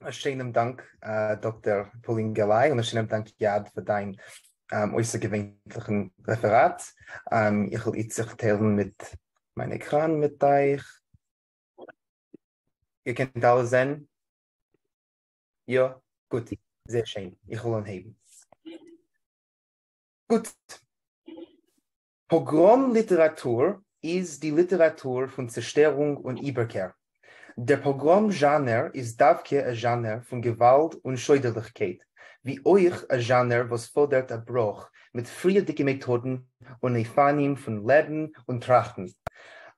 א שיינעם דאנק דאקטער פאולין געליי און א שיינעם דאנק יד פאר דיין אויסערגעווענליכן רעפעראט. איך וועל איצט זיך טיילן מיט מיין עקראן מיט אייך. איר קענט אלעס זען? יא? גוט, זייער שיין. איך וועל אנהייבן. גוט. פּאָגראָם ליטעראַטור איז די ליטעראַטור פֿון צעשטערונג און איבערקער. דער פּאָגראָם-זשאַנער איז דווקא אַ זשאַנער פֿון געוואַלד און שוידערלעכקייט, ווי אויך אַ זשאַנער וואָס פֿאָדערט אַ בראָך מיט פֿריִערדיקע מעטאָדן און אופֿנים פֿון לעבן און טראַכטן.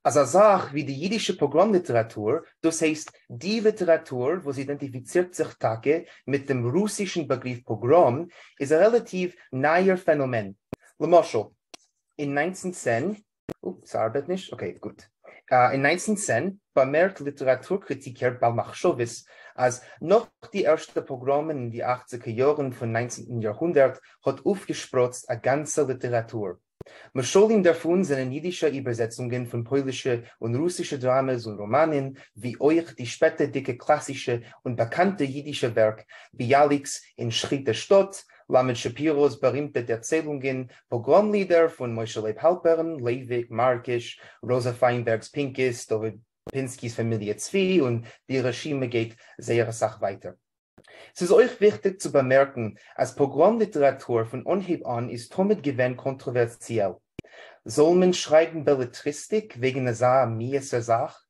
אַזאַ זאַך ווי די ייִדישע פּאָגראָם-ליטעראַטור, דאָס הייסט, די ליטעראַטור וואָס אידענטיפֿיצירט זיך טאַקע מיט דעם רוסישן באַגריף פּאָגראָם, איז אַ רעלאַטיוו נײַער פֿענאָמען. למשל, אין 1910, אופ, ס'ארבעט נישט? okay, גוט. אין 1910 באמערקט ליטעראטור-קריטיקער בעל מחשבות אז נאך די ערשטע פאגראמען אין די אכציגער יארן פון ניינצנטן יארהונדערט האט אויפגעשפראצט א גאנצע ליטעראטור. משלים דערפון זענען אידישע איבערזעצונגען פון פוילישע און רוסישע דראמעס און ראמאנען, ווי אויך די שפעטערדיגע קלאסישע און באקאנטע אידישע ווערק ביאליק'ס אין שחיטה שטאט, למד שפירא'ס בארימטע דערציילונגען, פאגראם-לידער פון משה לייב האלפערן, לייוויק, מארקיש, ראזא פיינבערג'ס פינקעס, דוד פינסקי'ס פאמיליע צבי, און די רשימה גייט זייער אסאך ווייטער. ס'איז אויך וויכטיג צו באמערקן אז פאגראם-ליטעראטור פון אנהייב אן איז תמיד געווען קאנטראווערסיעל. זאל מען שרייבן בעלעטריסטיק וועגן אזא מיאוס'ער זאך?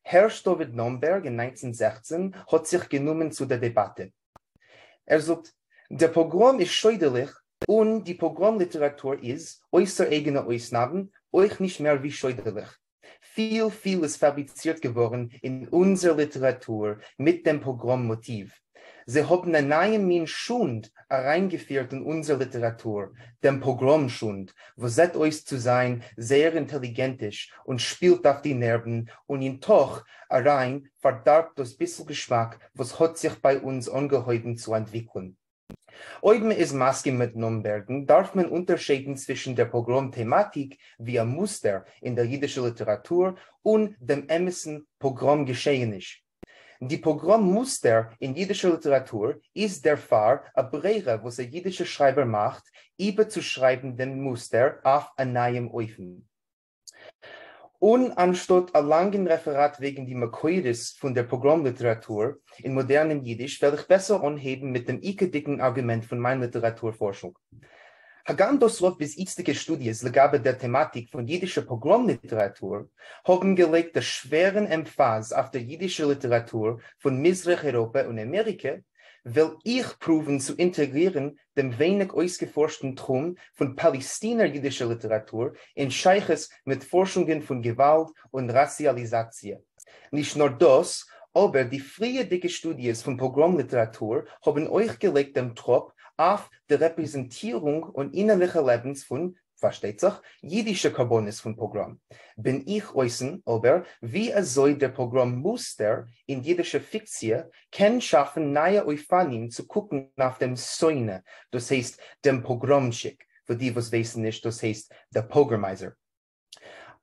הערש דוד נאמבערג אין 1916 האט זיך גענומען צו דער דעבאטע. ער זאגט, דער פאגראם איז שוידערליך און די פאגראם ליטעראטור איז, אויסער אייגענע אויסנאמען, אויך נישט מער ווי שוידערליך. פיל פיל איז פאבריצירט געווארן אין אונזער ליטעראטור מיט דעם פאגראם מאטיוו. זיי האבן א נייעם מין שונד אריינגעפירט אין אונזער ליטעראטור, דעם פאגראם שונד, וואס זעט אויס צו זיין זייער אינטעליגענטיש און שפילט אויף די נערוון און אין תוך אריין פארדארבט דאס ביסל געשמאק וואס האט זיך ביי אונז אנגעהויבן צו אנטוויקלען. אויב מען איז מסכים מיט נאמבערגן דארף מען אונטערשיידן צווישן דער פאגראם טעמאטיק ווי א מוסטער אין דער אידישער ליטעראטור און דעם אמת'ן פאגראם געשעעניש. די פאגראם מוסטער אין אידישער ליטעראטור איז דערפאר א ברירה וואס א אידישער שרייבער מאכט איבערצושרייבן דעם מוסטער אויף א נייעם אופן. און אנשטאט א לאנגן רעפעראט וועגן די מקורות פון דער פאגראם-ליטעראטור אין מאדערנעם אידיש וועל איך בעסער אנהייבן מיט דעם עיקרדיקן ארגומענט פון מיין ליטעראטור-פארשונג. הגם דאס רוב ביז איצטיגע שטודיעס לגבי דער טעמאטיק פון אידישער פאגראם-ליטעראטור האבן געלייגט א שווערן עמפאז אויף דער אידישער ליטעראטור פון מזרח-אייראפע און אמעריקע, וועל איך פרואוון צו אינטעגרירן דעם ווייניג אויסגעפארשטן תחום פון פאלעסטינער אידישער ליטעראטור אין שייכות מיט פארשונגען פון געוואלד און ראסיאליזאציע. נישט נאר דאס, אבער די פריערדיגע שטודיעס פון פאגראם ליטעראטור האבן אויך געלייגט דעם טראפ אויף די רעפרעזענטירונג און אינערליכע לעבנס פון פארשטייט זיך, אידישע קרבנות פון פאגראם. בין איך אויסן אבער ווי אזוי דער פאגראם מוסטער אין אידישע פיקציע קען שאפן נייע אופנים צו קוקן אויף דעם שונא, דאס הייסט דעם פאגראמטשיק, פאר די וואס ווייסן נישט דאס הייסט דער pogromizer.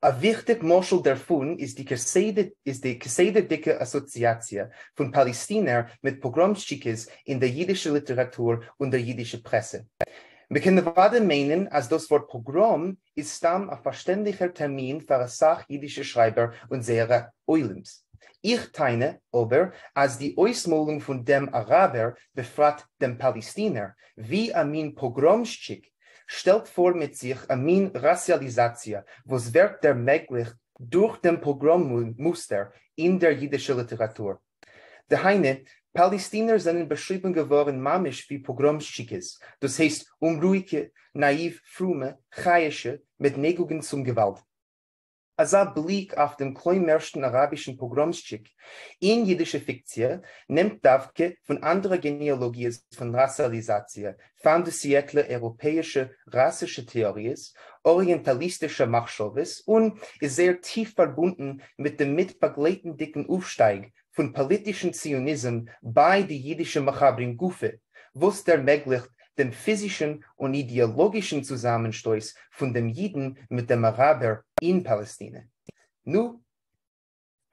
א וויכטיג משל דערפון איז די איז די כסדר'דיגע אסאציאציע פון פאלעסטינער מיט פאגראמשטשיקעס אין דער אידישער ליטעראטור און דער אידישער פרעסע. מ'קען אוודאי מיינען אז דאס ווארט פאגראם איז סתם א פארשטענדליכער טערמין פאר אסאך אידישע שרייבער און זייערע עולם'ס. איך טענה אבער אז די אויסמאלונג פון דעם אראבער, בפרט דעם פאלעסטינער, ווי א מין פאגראמשטשיק, שטעלט פאר מיט זיך א מין ראסיאליזאציע וואס ווערט דערמעגליכט דורך דעם פאגראם מוסטער אין דער אידישער ליטעראטור. דהיינו, פאלעסטינער זענען באשריבן געווארן ממש ווי פאגראמשטשיקעס, דאס הייסט אומרואיגע, נאאיוו פרומע, חיה'שע, מיט נייגונגען צום געוואלד. אזא בליק אויף דעם כלומר'שטן אראבישן פאגראמשטשיק אין אידישע פיקציע נעמט דווקא פון אנדערע גענעאלאגיעס פון ראסאליזאציע, fin-de-siècle אייראפעאישע ראסישע טעאריעס, אריענטאליסטישע מחשבות, און איז זייער טיף פארבונדן מיט דעם מיטבאגלייטנדיקן אויפשטייג פון פאליטישן ציוניזם ביי די אידישע מחברים גופא, וואס דערמעגליכט דעם פיזישן און אידעאלאגישן צוזאמענשטויס פון דעם אידן מיט דעם אראבער אין פאלעסטינע. נו.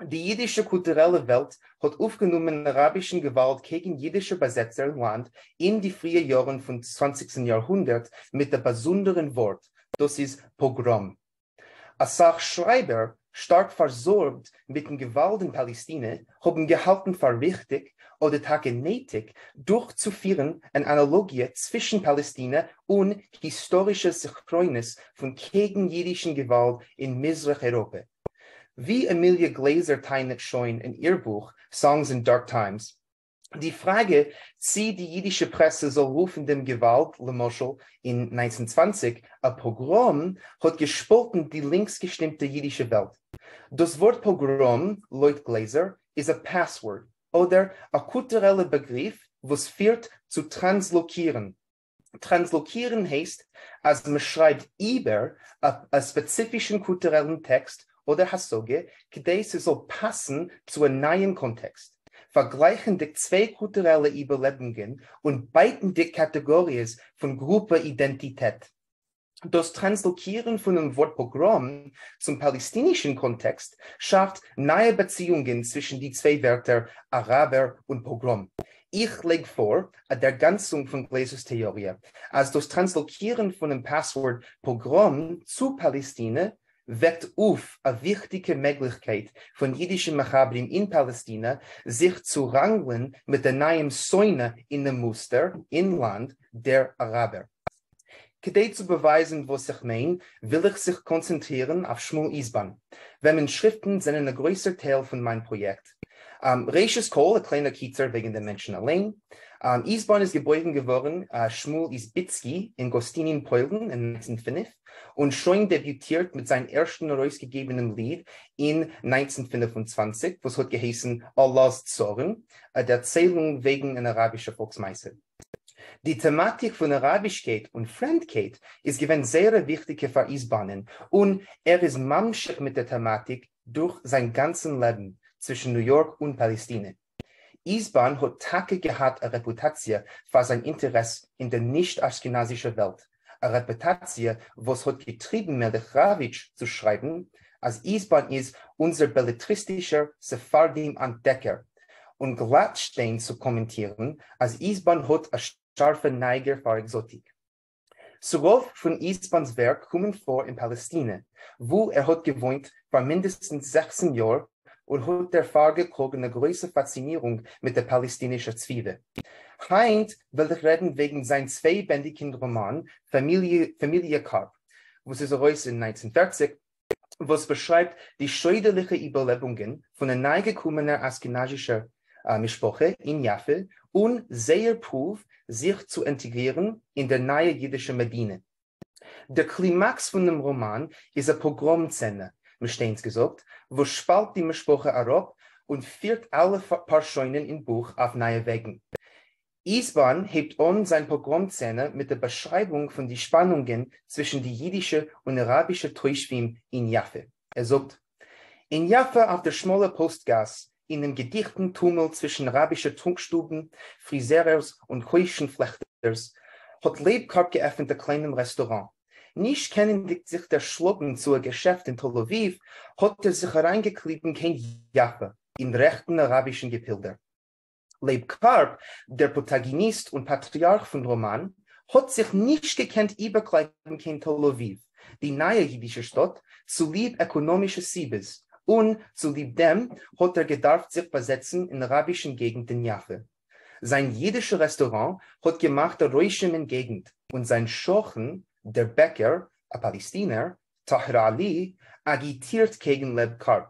די יידישע קולטורעלע וועלט האט אויפגענומען אראבישן געוואלד קעגן יידישע באזעצער אין לאנד אין די פריע יארן פון צוואנציגסטן יארהונדערט מיט א באזונדערן ווארט, דאס איז פאגראם. אסאך שרייבער, שטארק פארזארגט מיטן געוואלד אין פאלעסטינע, האבן געהאלטן פאר ריכטיג, אדער טאקע נעטיג, דורכצופירן אן אנאלאגיע צווישן פאלעסטינע און היסטארישע זכרונות פון קעגן יידישן געוואלד אין מזרח אייראפע. ווי עמיליע גלעזער טענה'ט שוין אין איר בוך Songs in Dark Times, די פראגע צי די אידישע פרעסע זאל רופן דעם געוואלד, למשל אין 1920, א פאגראם, האט געשפאלטן די לינקס-געשטימטע אידישע וועלט. דאס ווארט פאגראם, לויט גלעזער, איז א password, אדער א קולטורעלע באגריף וואס פירט צו טראנסלאקירן. טראנסלאקירן הייסט אז מען שרייבט איבער א ספעציפישן קולטורעלן טעקסט אדער השגה כדי ס'זאל פאסן צו א נייעם קאנטעקסט, פארגלייכנדיג צוויי קולטורעלע איבערלעבונגען און בייטנדיג קאטעגאריעס פון גרופע אידענטיטעט. דאס טראנסלאקירן פונעם ווארט פאגראם צום פאלעסטינישן קאנטעקסט שאפט נייע באציאונגען צווישן די צוויי ווערטער אראבער און פאגראם. איך לייג פאר א דערגאנצונג פון גלעזער'ס טעאריע אז דאס טראנסלאקירן פונעם password פאגראם צו פאלעסטינע וועקט אויף א וויכטיגע מעגליכקייט פון אידישע מחברים אין פאלעסטינע זיך צו ראנגלען מיט א נייעם שונא אינעם מוסטער אין לאנד, דער אראבער. כדי צו באווייזן וואס איך מיין, וויל איך זיך קאנצענטרירן אויף שמואל איזבאן, וועמענס שריפטן זענען א גרויסער טייל פון מיין פראיעקט. ראשית כל, א קליינער קיצור וועגן דעם מענטשן אליין. איזבאן איז געבוירן געווארן שמואל איזביצקי אין גאסטינין פוילן אין 1905, און שוין דעביוטירט מיט זיין ערשטן ארויסגעגעבענעם ליד אין 1925, וואס האט געהייסן אללא'ס צארן, א דערציילונג וועגן אן אראבישע פאלקס-מעשה. די טעמאטיק פון אראבישקייט און פרעמדקייט איז געווען זייער א וויכטיגע פאר איזבאנען, און ער איז ממשיך מיט דער טעמאטיק דורך זיין גאנצן לעבן צווישן ניו יארק און פאלעסטינע. איזבאן האט טאקע געהאט א רעפוטאציע פאר זיין אינטערעס אין דער נישט-אשכנזישער וועלט, א רעפוטאציע וואס האט געטריבן מלך ראוויטש צו שרייבן אז איזבאן איז אונזער בעלעטריסטישער ספרדים אנטדעקער, און גלאטשטיין צו קאמענטירן אז איזבאן האט א שארפע נייגער פאר עקזאטיק. ס'רוב פון איזבאן'ס ווערק קומען פאר אין פאלעסטינע, וואו ער האט געוואוינט פאר מינדעסטנס 16 יאר און האט דערפאר געקראגן א גרויסע פאצינירונג מיט דער פאלעסטינישער סביבה. היינט וועל איך רעדן וועגן זיין צוויי-בענדיקן ראמאן פאמיליע קארפ, וואס איז ארויס אין 1940, וואס באשרייבט די שוידערליכע איבערלעבונגען פון א ניי-געקומענער אשכנזישער משפחה אין יפו און זייער פרואוו זיך צו אינטעגרירן אין דער נייער אידישער מדינה. דער קלימאקס פון דעם ראמאן איז א פאגראם-סצענע, מישטיינס געזאגט, וואס שפאלט די משפחה אראפ און פירט אלע פארשוינען אין בוך אויף נייע וועגן. איזבאן הייבט אן זיין פאגראם-סצענע מיט דער באשרייבונג פון די שפאנונגען צווישן די אידישע און אראבישע תושבים אין יפו. ער זאגט, אין יפו אויף דער שמאלער פאסט-גאס, אינעם געדיכטן טומל צווישן אראבישע טרונק-שטובן, פריזערערס און קוישן-פלעכטערס, האט לייב קארפ געעפנט א קליינעם רעסטוראן. נישט קענענדיג זיך דערשלאגן צו א געשעפט אין תל אביב, האט ער זיך אריינגעקליבן קיין יפו, אין רעכטן אראבישן געפילדער. לייב קארפ, דער פראטאגאניסט און פאטריארך פון ראמאן, האט זיך נישט געקענט איבערקלייבן קיין תל אביב, די נייע אידישע שטאט, צוליב עקאנאמישע סיבות, און צוליב דעם האט ער געדארפט זיך באזעצן אין אראבישן געגנט אין יפו. זיין אידישע רעסטוראן האט געמאכט א רושם אין געגנט, און זיין שכן, דער בעקער, א פאלעסטינער, טאהיר אלי, אגיטירט קעגן לייב קארפ.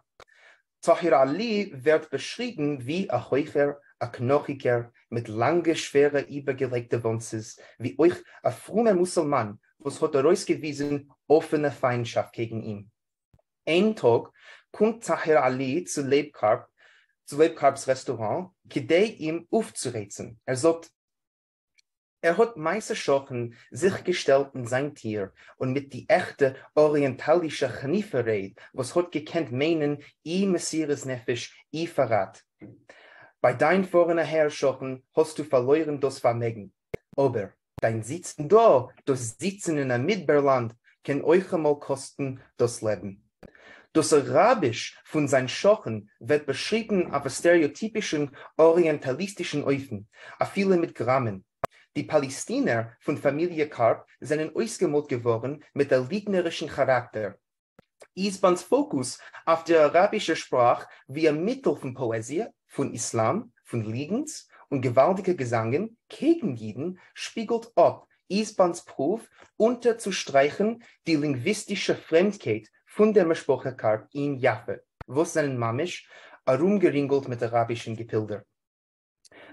טאהיר אלי ווערט באשריבן ווי א הויכער, א קנאכיגער, מיט לאנגע שווערע איבערגעלייגטע וואנצעס, ווי אויך א פרומער מוסולמאן וואס האט ארויסגעוויזן אפענע פיינטשאפט קעגן אים. איין טאג קומט טאהיר אלי צו לייב קארפ צו לייב קארפ'ס רעסטוראנט כדי אים אויפצורייצן, ער זאגט, ער האט מעשה שכן זיך געשטעלט אין זיין טיר און מיט די עכטע אריענטאלישע חניפה רייד וואס האט געקענט מיינען אי מסירות נפש אי פארראט. ביי דיין פארן אהער שכן האסטו פארלוירן דאס פארמעגן, אבער דיין זיצן דא, דאס זיצן אין א מדבר לאנד, קען אויך אמאל קאסטן דאס לעבן. דאָס אַראַביש פֿון זײַן שכן ווערט באַשריבן אויף אַ סטערעאָטיפּישן אָריענטאַליסטישן אופֿן, אַפֿילו מיט גראַמען. די פּאַלעסטינער פֿון פֿאַמיליע קאַרפּ זענען אויסגעמאָלט געוואָרן מיט אַ ליגנערישן כאַראַקטער. איזבאַנס פֿאָקוס אויף דער אַראַבישער שפּראַך ווי אַ מיטל פֿון פּאָעזיע, פֿון איסלאַם, פֿון ליגנס און געוואַלדיקע געזאַנגען קעגן ייִדן שפּיגלט אָפּ איזבאַנס פּרוּוו אונטערצושטרײַכן די לינגוויסטישע פֿרעמדקייט פֿון דער משפּחה קאַרפּ אין יפֿו, וואָס זענען ממש אַרומגערינגלט מיט אַראַבישן געפּילדער.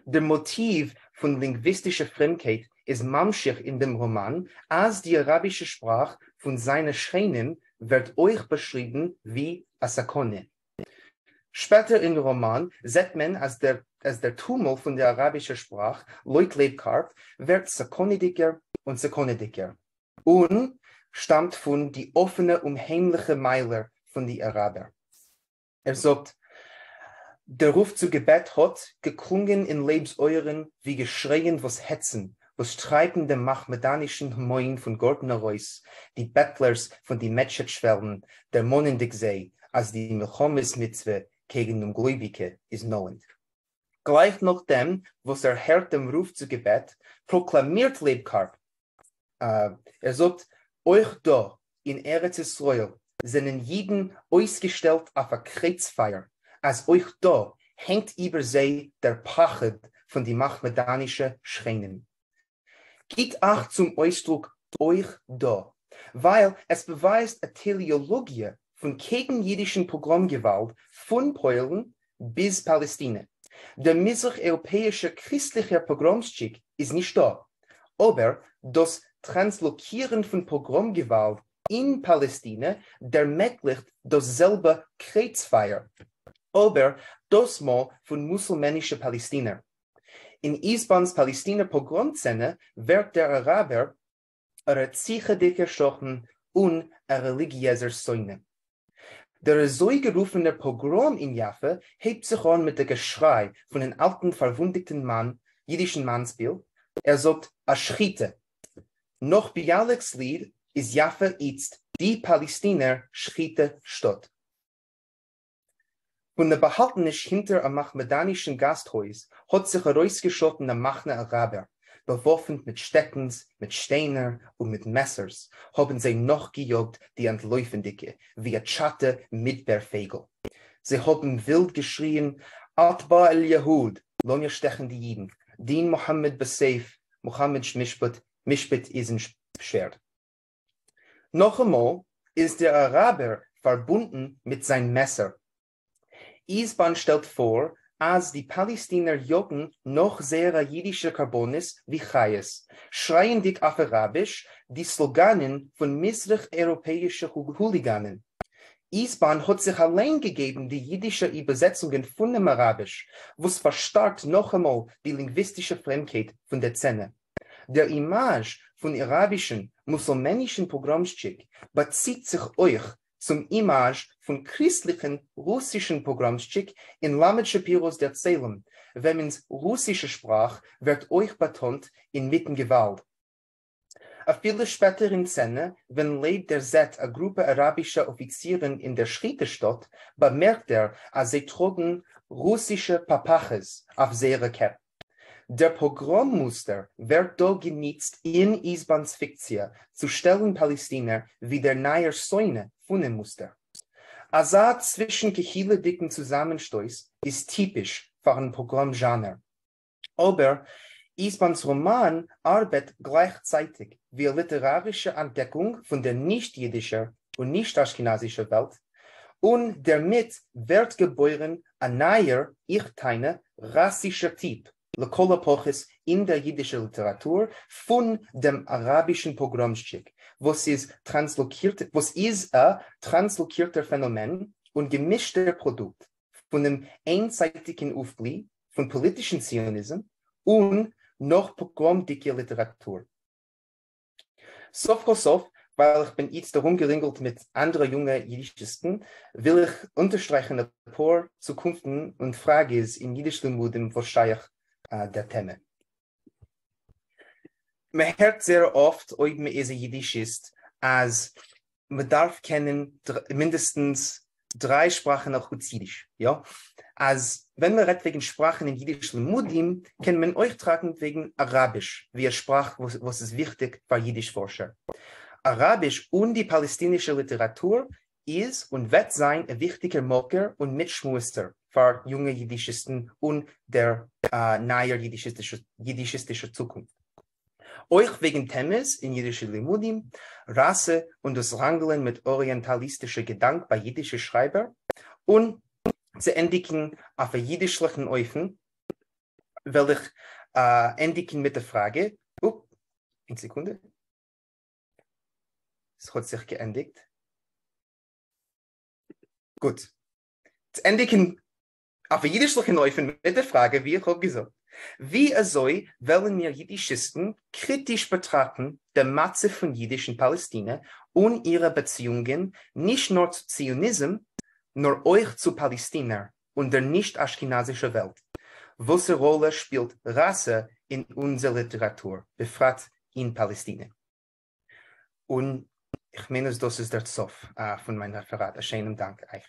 דער מאָטיוו פֿון לינגוויסטישער פֿרעמדקייט איז ממשיך אין דעם ראָמאַן, אַז די אַראַבישע שפּראַך פֿון זײַנע שכנים ווערט אויך באַשריבן ווי אַ סכּנה. שפּעטער אין ראָמאַן זעט מען, אַז דער אַז דער טומל פֿון דער אַראַבישער שפּראַך, לויט לייב קאַרפּ, ווערט סכּנהדיקער און סכּנהדיקער און שטאַמט פֿון די אָפֿענע אומהיימלעכע מײַלער פֿון די אַראַבער. ער זאָגט, דער רוף צו געבעט האָט געקלונגען אין לייבס אויערן ווי געשרייען וואָס העצן, וואָס טרייבן דעם מאַכמעדאַנישן המון פֿון גאָרטן אַרויס, די בעטלערס פֿון די מעטשעט-שוועלן, דערמאָנענדיק זיי, אַז די מלחמות-מיצווה קעגן אומגלויביקע איז נאָענט. גלייך נאָך דעם וואָס ער הערט דעם רוף צו געבעט, פּראָקלאַמירט לייב קאַרפּ, ער זאגט, אויך דא אין ארץ ישראל זענען אידן אויסגעשטעלט אויף א קרייצפייער, אז אויך דא הענגט איבער זיי דער פחד פון די מאכמעדאנישע שכנים. גיט אכט צום אויסדרוק אויך דא, ווייל עס באווייזט א טעלעאלאגיע פון קעגן-אידישן פאגראם-געוואלד פון פוילן ביז פאלעסטינע. דער מזרח-אייראפעאישער קריסטליכער פאגראמשטשיק איז נישטא, אבער דאס טראנסלאקירן פון פאגראם-געוואלד אין פאלעסטינע דערמעגליכט דאס זעלבע קרייצפייער, אבער דאסמאל פון מוסולמענישע פאלעסטינער. אין איזבאן'ס פאלעסטינער פאגראם-סצענע ווערט דער אראבער א רציחה'דיגער שכן און א רעליגיעזער שונא. דער אזוי-גערופענער פאגראם אין יפו הייבט זיך אן מיט א געשריי פון אן אלטן פארוואונדיגטן מאן, אידישן מאנסביל, ער זאגט א שחיטה! נאך ביאליק'ס ליד איז יפו איצט די פאלעסטינער שחיטה שטאט. פֿון דער באַהאַלטעניש הינטער אַ מאַכמעדאַנישן גאַסטהויז האָט זיך אַרויסגעשאָטן אַ מחנה אַראַבער, באַוואָפֿנט מיט שטעקנס, מיט שטיינער און מיט מעסערס, האָבן זיי נאָכגעיאָגט די אַנטלויפֿנדיקע, ווי אַ טשאַטע מידבר-פֿייגל. זיי האָבן ווילד געשריִען, אַטבע אל-יהוד! לאָמיר שטעכן די ייִדן! דין מוחמד בסייף! מוחמדס משפּט, משפּט איז אין שווערד! נאכאמאל איז דער אראבער פארבונדן מיט זיין מעסער. איזבאן שטעלט פאר אז די פאליסטינער יאגן נאך זייערע אידישע קרבנות ווי חיות, שרייענדיג אויף אראביש די סלאגאנען פון מזרח אייראפעאישע הוליגאנען. איזבאן האט זיך אליין געגעבן די אידישע איבערזעצונגען פונעם אראביש, וואס פארשטארקט נאכאמאל די לינגוויסטישע פרעמדקייט פון דער סצענע. דער אימאַזש פֿון אַראַבישן מוסולמענישן פּאָגראָמשטשיק באַציט זיך אויך צום אימאַזש פֿון קריסטלעכן רוסישן פּאָגראָמשטשיק אין למד שפּיראָס דערציילונג, וועמענס רוסישע שפּראַך ווערט אויך באַטאָנט אין מיטן געוואַלד. אַפֿילו שפּעטער אין סצענע, ווען לייב דערזעט אַ גרופּע אַראַבישע אָפֿיצירן אין דער שחיטה-שטאָט, באַמערקט ער, אַז זיי טראָגן רוסישע פּאַפּאַכעס אויף זייערע קעפּ. דער פאגראם-מוסטער ווערט דא געניצט אין איזבאן'ס פיקציע צו שטעלן פאלעסטינער ווי דער נייער שונא פונעם מוסטער. אזא צווישן-קהילה'דיגן צוזאמענשטויס איז טיפיש פאר'ן פאגראם זשאנער. אבער איזבאן'ס ראמאן ארבעט גלייכצייטיג ווי א ליטערארישע אנטדעקונג פון דער נישט-אידישער און נישט-אשכנזישער וועלט, און דערמיט ווערט געבוירן א נייער, איך טענה, ראסישער טיפ, לכל הפחות אין דער יידישער ליטעראטור, פון דעם אראבישן פאגראמשטשיק, וואס איז טראנסלאקירט, וואס איז א טראנסלאקירטער פענאמען און געמישטער פראדוקט פונעם איינצייטיקן אויפבלי פון פאליטישן ציוניזם און נאך-פאגראמדיקער ליטעראטור. סוף כל סוף, ווייל איך בין איצט ארומגערינגלט מיט אנדערע יונגע יידישיסטן, וויל איך אונטערשטרייכן אפאר צוקונפטן און פראגעס אין יידיש לימודים וואס שייך דער טעמע. מען הערט זייער אפט אויב מען איז א יידישיסט אז מען דארף קענען מינדעסטנס דריי שפראכן אחוץ אידיש, יא? אז ווען מען רעדט וועגן שפראכן אין אידיש לימודים קען מען אויך טראכטן וועגן אראביש ווי א שפראך וואס איז וויכטיג פאר אידיש פארשער. אראביש און די פאלעסטינישע ליטעראטור איז און וועט זיין א וויכטיגער מקור און מיטשמועסער פאר יונגע אידישיסטן און דער נייער אידישיסטישער צוקונפט. אויך וועגן טעמעס אין אידישע לימודים, ראסע און דאס ראנגלען מיט אריענטאליסטישע געדאנק ביי אידישע שרייבער, און צו ענדיגן אויף א אידישליכן אופן וועל איך ענדיגן מיט די פראגע, אופ, איין סעקונדע, עס האט זיך געענדיגט. גוט. צו ענדיגן אויף א אידישליכן אופן מיט די פראגע ווי איך האב געזאגט, ווי אזוי וועלן מיר אידישיסטן קריטיש באטראכטן דעם מצב פון אידיש אין פאלעסטינע און אירע באציאונגען נישט נאר צו ציוניזם נאר אויך צו פאלעסטינער און דער נישט אשכנזישער וועלט? וואסער ראלע שפילט ראסע אין אונזער ליטעראטור, בפרט אין פאלעסטינע? און איך מיין אז דאס איז דער סוף פון מיין רעפעראט. א שיינעם דאנק אייך.